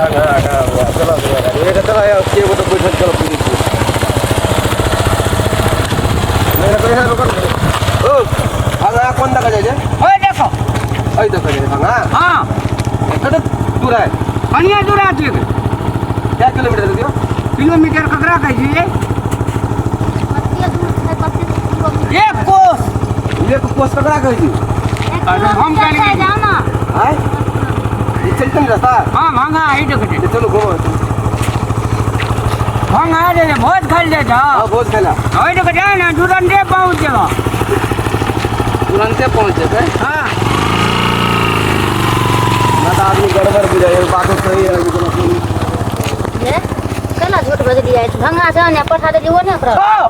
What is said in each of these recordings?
भांगा गाँव चलो एक चलो यार के गो तो बैठल चलो पूरी छी नहीं नहीं नहीं रुको ओ भांगा कोन दका जाइ छै? ओए देखो। एहि दका जाइ छै भांगा? हाँ। कते दूर है? कनिया दूर छै। क्या किलोमीटर दियो? किलोमीटर ककरा कहै छै? कते दूर छै, कते किलोमीटर? एक कोस। एक कोस ककरा कहै छी? एक अरे हम किलोमीटर कहलियै। छै, जाउ ने। आय ई चलते ने रास्ता? हाँ, भांगा आई देखो छै। चलो घूमो। भांगा जे छै, भोज खाइ ले जा। हाँ, भोज खाइला। ओइ देखो जाय ने, तुरंते पहुँच जेबो। तुरंते पहुँच जेतै। हाँ। ना तऽ आदमी गड़बड़ बुझाइ बातो सही है कोनो जे केना झूठ बजलियै? भंगा छै ने, पठा देलियै ओ ने ओकरा। ओ,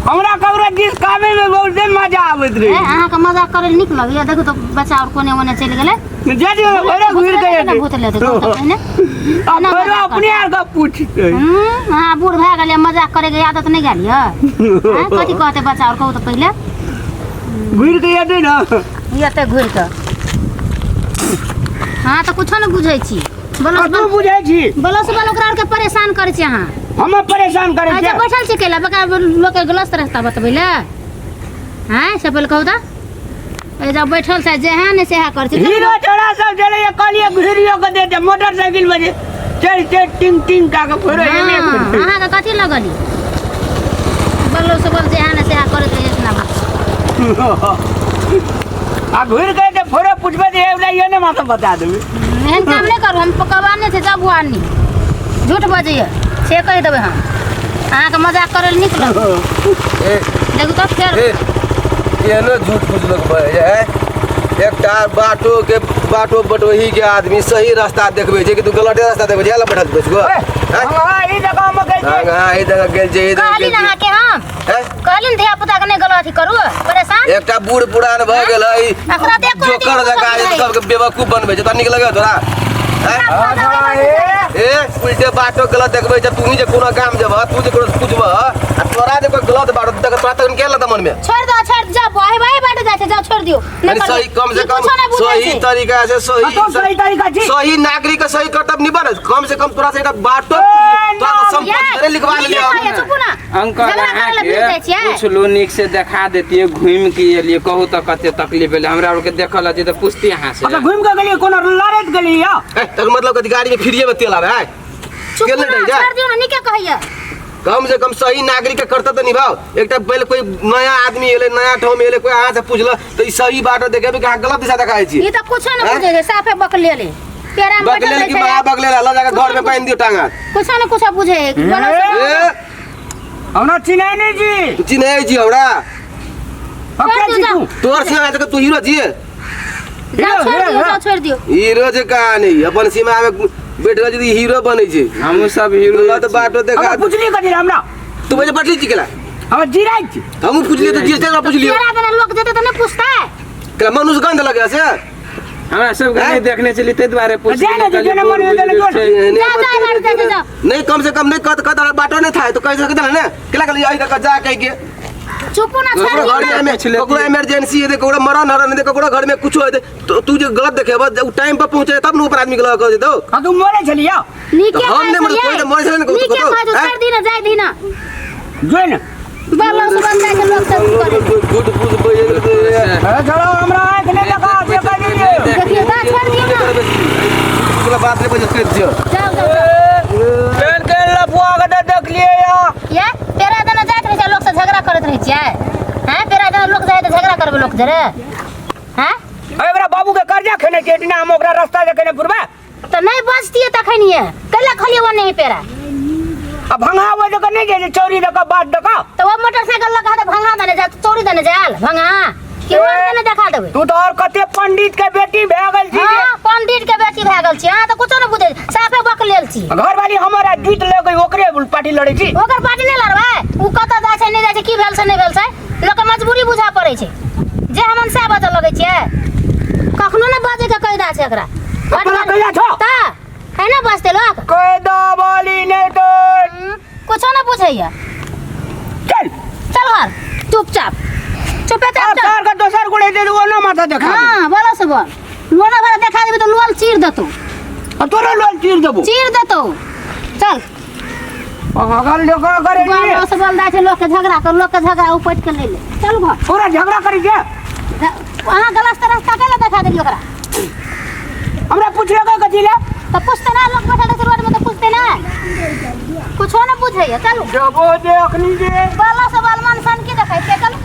हमरा ककरो दिस कामे में बहुते मजा आबैत ए, रहे। अहाँके मजाक करै लए नीक लगैया? देखू तऽ बच्चा और कोने ओने चलि गेलै। जे दियौ घरे घुरि के केना भूत लेतै कहू तऽ पहिने? आ केना फेरो मजाक अपने आर के पूछतै। अहाँ बूढ़ भए गेलियै, मजाक करैके आदत नहि गेल यऽ? आँय, कथी कहतै बच्चा और कहू तऽ पहिले? घुरि के एतै ने। एतै घुरि कऽ। अहाँ तऽ कुछो नहि बुझै छी। बलस कतौ बल बुझै छी? बलस बल ओकरा आरके परेशान करै छी अहाँ। हम परेशान करै अच्छा छी? बैठल छी कैला बका लोकके गलत रास्ता बतबै लए? आँय, से पहिले कहू तऽ। ए जब बैठल छै जेहा ने सेहा करै छै। हीरो छोड़ा सब चलैया, कहलियै घुरियो के दे दे मोटरसाइकिल में जे चल चल टिंग टिंग का के फेरो एने हाँ, घुरि। अहाँके कथी लगल ई? बलो से बल जेहा ने सेहा करैत रहै इतना बात। आ घुरि के जे फेरो पुछबै जे एवला ये ने माथा बता देबै। एहन काम नहि करू, हम पकवा नहि छै जब आदमी झूठ बजैया से कहि देबै हम। अहाँके मजाक करै लए नीक लगै? ए। देखू तऽ फेर। ए, एहनो झूठ फूस लोक बजै है। एकटा बाटो के बाटो बटोही के आदमी सही रास्ता देखबै छै कि तू गलते रास्ता देखबै छै? बैठल बैस गो। हाँ, ई जगह हम गेल छी। हाँ, ई जगह गेल छै, ई जगह कहली गेल ने छै। अहाँके हम हैं? कहली ने धिया पुता के नहि गलत अथी करू परेशान। एकटा बूढ़ पुरान भऽ गेल है एकरा देखो जोकर देखो जकाँ सब जे सबके बेवकूफ बनबै छै। तोरा नीक लगै तोरा? हैं? ए, उल्टे बाटो गलत देखबै छै। तू जे कोनो गाम जेबह, तू जे कोनो पूछबह आ तोरा जे कोई गलत बाटो देख तोरा तखन के लगतौ मनमे? छोड़ दो, छोड़ जाओ, भाई भाई बैठ जाए छै, जाओ छोड़ दियो। नहि यानी करबै। सही कम से ई कम कुछो नहि बुझै सही छै। तरीका से सही कतौ सही तरीका छी? सही नागरिक के सही कर्तव्य निभा। कम से कम तोरा से एकटा बाटो ए, तोरा ना, संपत्ति थोड़े लिखवा नीके लेलियै। कहैया, चुपू ना। अंकल, झगड़ा करै लए भिड़ जाइ अहाँके छियै। पुछलू नीक से देखा देतियै, घुमि के एलियै। कहू तऽ कते तकलीफ भेलै हमरा आरके? देखल हती तऽ पुछती अहाँ से। अच्छा, घुमि के गेलियै कोनो लड़ैत गेलियै यौ? ए, तकर मतलब कथी गाड़ी में फ्रीए में तेल आवे है? चुपू गेल ना, नहि जाय। छोड़ दियो ना, नीके कहैया। कम से कम सही नागरिक के कर्तव्य निभाओ। एकटा पहिले कोई नया आदमी एलै, नया ठाम एलै, कोई अहाँ से पूछलक तऽ ई सही बाट देखेबै कि अहाँ गलत दिशा देखाइ छी? ई तऽ कुछो नहि हैं? बुझै छै, साफे बकलेले। पेड़ा में बैठल बकलेल रहै कि छै। महा बकलेल लऽ जाके घर में बान्हि दियौ टांगा। कुछो ने कुछो बुझै है। बोलो से- ए। हमरा चिन्है नहि छी। तू चिन्है छी हमरा? हम के छी तू? तोहर सीमा में तू हीरो छियै। जाओ छोड़ हीरो, दियो, जाओ छोड़ दियो। हीरो छै कहानी अपन सीमा में बैठल यदि हीरो बनै छै। हमहूँ सब हीरो गलत बाटो देखा। हमरा पुछली कथी रे हमरा? तू बजे पटली छी केला? हमरा जिराइ छी। हमहूँ पुछलियै तऽ जीते पुछलियै। पेड़ा देने लोक जेतै तऽ नहि पुछतै? केला मनुष्य गंध लगे से? हमरा सबके हैं? नहि देखने छलियै ताहि दुआरे जाय ने, पुछलियै। जेना मन भेल तेना जोड़। एहने जा, जा, मत जा, जा, जा, जा। नहीं कम से कम नहीं कत कत बाटो नहीं था तो कह सकते ना केला कहलियै एहि तक जा कह के। चुपू ना, छोड़ ककरो दियो घर ना। में ककरो इमरजेंसी हेतै, ककरो मरण हरण हेतै, ककरो घर में कुछो हेतै तो तू जे गलत देखेबह उ टाइम पर पहुंचे तब ने ऊपर आदमी के लऽ कऽ जेतौ। हाँ, तू मरे छलियै यौ? नीके तऽ हम कहै नहि मरै, छलियै। कोइ तऽ मरै छलै ने, नीके कतौ, कहै छौ, हैं? छोड़ दी ना, जाय दी ना। जो ने। बोलो से बन जाइ छै लोक सब की करै। झूठ फूस बजै अरे छोड़ो, हमरा आँखि नहि देखा से कहि दियौ। देखियौ तऽ छोड़ दियौ ना। वला बात नहि बजै कहि दियौ। जाओ जाओ जाओ। केहन केहन लफुआ के तऽ देखलियै यौ। ये पेड़ा देने जाइत रहै छै, लोक से झगड़ा करैत रहै छियै। हैं, पेड़ा देने लोक जाइ तऽ झगड़ा करबै लोक जरे? हैं? एकरा बाबू के कर्जा खेने छै एहिठिना, हम ओकरा रास्ता देखेने पुरबै। तऽ नहि बचतियै तखन ये कैला खलियै ओ नहीं पेड़ा? आ भंगा ओहि जगह नहि जाइ छै चौरी दऽ कऽ बाट दऽ कऽ। तऽ ओ मोटरसाइकिल लऽ कऽ तऽ भंगा देने जा, चोरी देने जायल भंगा कि और देने देखा देबै? तू तऽ और कते पंडित के बेटी भए गेल छी जे। हाँ, पंडित के बेटी भए गेल छी। अहाँ तऽ कुछो नहि बुझै छी, साफे बकलेल छी। घरवाली हमर आ जीत ले गई, ओकरे पार्टी लड़ै छी। ओकर पार्टी नहि लड़बै। ओ कतऽ जाइ छै नहि जाइ छै, की भेल छै नहि भेल छै, लोकके मजबूरी बुझा पड़ै छै। जे हमन सएह बाजऽ लगै छियै। कखनो नहि बाजैके कैदा छै एकरा। अपना कैदा छौ? तऽ है ना बजतै लोक? कैदा वाली नहि तो। कुछो नहि बुझैया। चल। चल घर चुपचाप चुपे आब चाप चल। शहर के दोसर गोड़े दे ओना माथा देखा दे। हाँ, बोलो से बोल। लोना भरा देखा देबी तऽ लोल चीर देतौ। आ तोरो लोल चीर देबो। चीर देतौ। चल। अगर लोग करे बाल से बोल दै छै लोक के झगड़ा कर, लोक के झगड़ा उपटि के ले ले। चल घर। पूरा झगड़ा करी के अहाँ गलत रास्ता कैला देखा देलियै ओकरा? हमरा पुछलकै कथी ले? तऽ पुछते ना, लोक बैठल रहै छै रोड में तऽ पुछते ना, कुछो ना बुझैया। चलू जबो जे अखनी जे बाला से बाल मन सन की देखै छै। चलू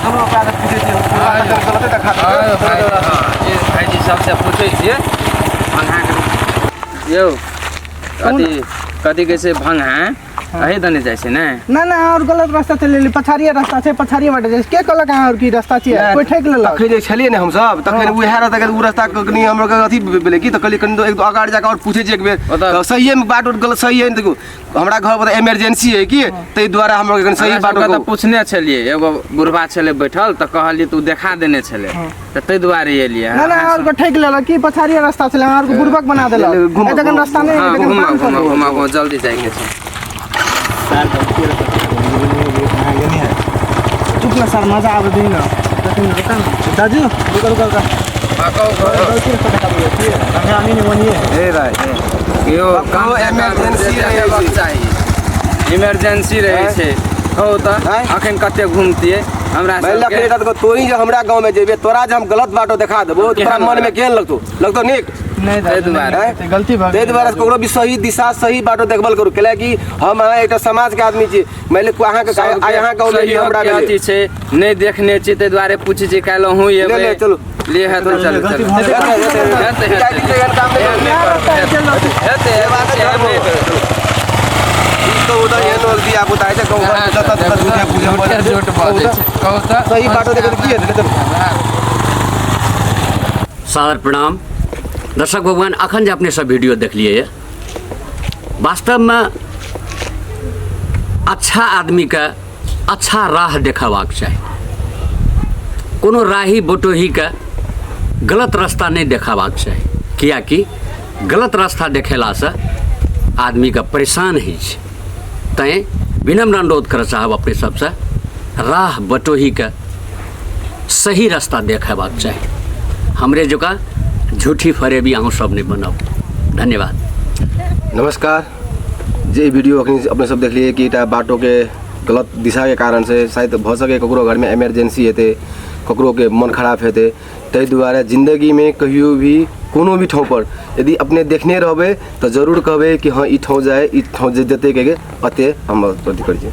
हम ओकरा से पूछै छियै, पूरा गलते देखा देलकै। भाइजी सबसे पूछै छियै भंगा यौ, कथी कथी कहै छै भंगा अही दने जाइ छै ने? ना ना, और गलत रास्ता चलि एली। पछाड़िए रास्ता छै, पछाड़िए बाटे जाइ छै। के कहलक अहाँ और की रास्ता छियै? कोइ ठकि लेलक। तखन जे छलियै ने हमसब, तखन उएह रास्ता गेल। ओ रास्ता कनि हमर अथी भेलै की, तऽ कहलियै कनि एक दो अगाड़ी जाकऽ आओर पूछै छियै एक बेर। ओतऽ- तऽ सहिएमे बाट उट गलत सही है ने। देखू, हमरा घर पर इमरजेंसी है की, ताहि दुआरे हमरा कनि सही हमरा बाट सबके तऽ पूछने छलियै, एगो बुढ़बा छलै बैठल, तऽ कहलियै तऽ ओ देखा देने छलै, तऽ ताहि दुआरे एलियै। ना ना, अहाँ के ठकि लेलक की। पछाड़िए रास्ता छलै, अहाँ के बुड़बक बना देलक। घुमा, एहि जखन घुमा। रास्ता नहि, हँ, जखन घुमा काम घुमा करू। घुमा घुमा, जल्दी जाइके छै। चुप ना सर, मजा आबै दही ना। तखन रुका ना दाजू, रुका रुका रुका। गलती रास्ता देखा देबै की हंगामी नहीं बनिए। हे भाई यौ, ककरो कम से कम इमरजेंसी रहै देखबाक छै। चाही, इमरजेंसी रहै छै। कहू तऽ आँय? अखन कते घुमतियै हमरा मानि सबके? लऽ तऽ तोही जे हमरा गाँव में जेबे, तोरा जे हम गलत बाटो देखा देबो, तोरा केहन मन में लागत? केहन लगतौ? लगतौ नीक? नहीं ताहि दाजू, दुआरे। नहीं, गलती भऽ ताहि गेल। दुआरे ककरो भी सही दिशा सही बाटो देखभाल करू, कैला कि हम अहाँ एकटा समाज के आदमी छी। मानि लिअ अहाँके आइ अहाँ गाँव में हमरा सहयोग के भेलै। अथी छै, नहि देखने छी, ताहि दुआरे पूछै छी। काल्हि अहूँ ले एबै। ले, चलू। ले हेतै, चलू गलती चलू। भऽ गेल। हेतै, हेतै, हेतै, हेतै। हेतै। एहन काम नहि करू। एहन नहि करू। हेतै, सेवा के एहन धर्म नहि करू। ई तऽ उधर एहन होल धिया पुता होइ छै, गाँव घरमे जतऽ ततऽ झूठे पूजे झूठे झूठ बजै छै। कहू तऽ सही बाटो देखै तऽ की हेतै? चलू। सादर प्रणाम दर्शक भगवान। अखन जे अपने सब वीडियो देखलिए ये, वास्तवमे अच्छा आदमीके अच्छा राह देखेबाक चाही। कोनो राही बटोहीके गलत रास्ता नहि देखेबाक चाही, किएकि गलत रास्ता देखेलासँ आदमीके परेशान होइ छै। तैँ विनम्र अनुरोध करऽ चाहब अपने सबसँ, राह बटोहीके सही रास्ता देखेबाक चाही। हमरे जकाँ झूठी फरेबी अहूँ सब नहि बनब। धन्यवाद। नमस्कार। जे वीडियो अखनी अपने सब देखलिए कि एकटा बाटोके गलत दिशाके कारण से शायद भऽ सके ककरो घरमे इमरजेंसी हेतै, ककरो के मन खराब हेतै। ताहि दुआरे जिन्दगीमे कहियो भी कोनो भी ठाउँ पर यदि अपने देखने रहबै तऽ जरूर कहबै कि हँ, ई ठाउँ जाए, ई ठाउँ जे जेतै कहिके अते हम अथी करै छी।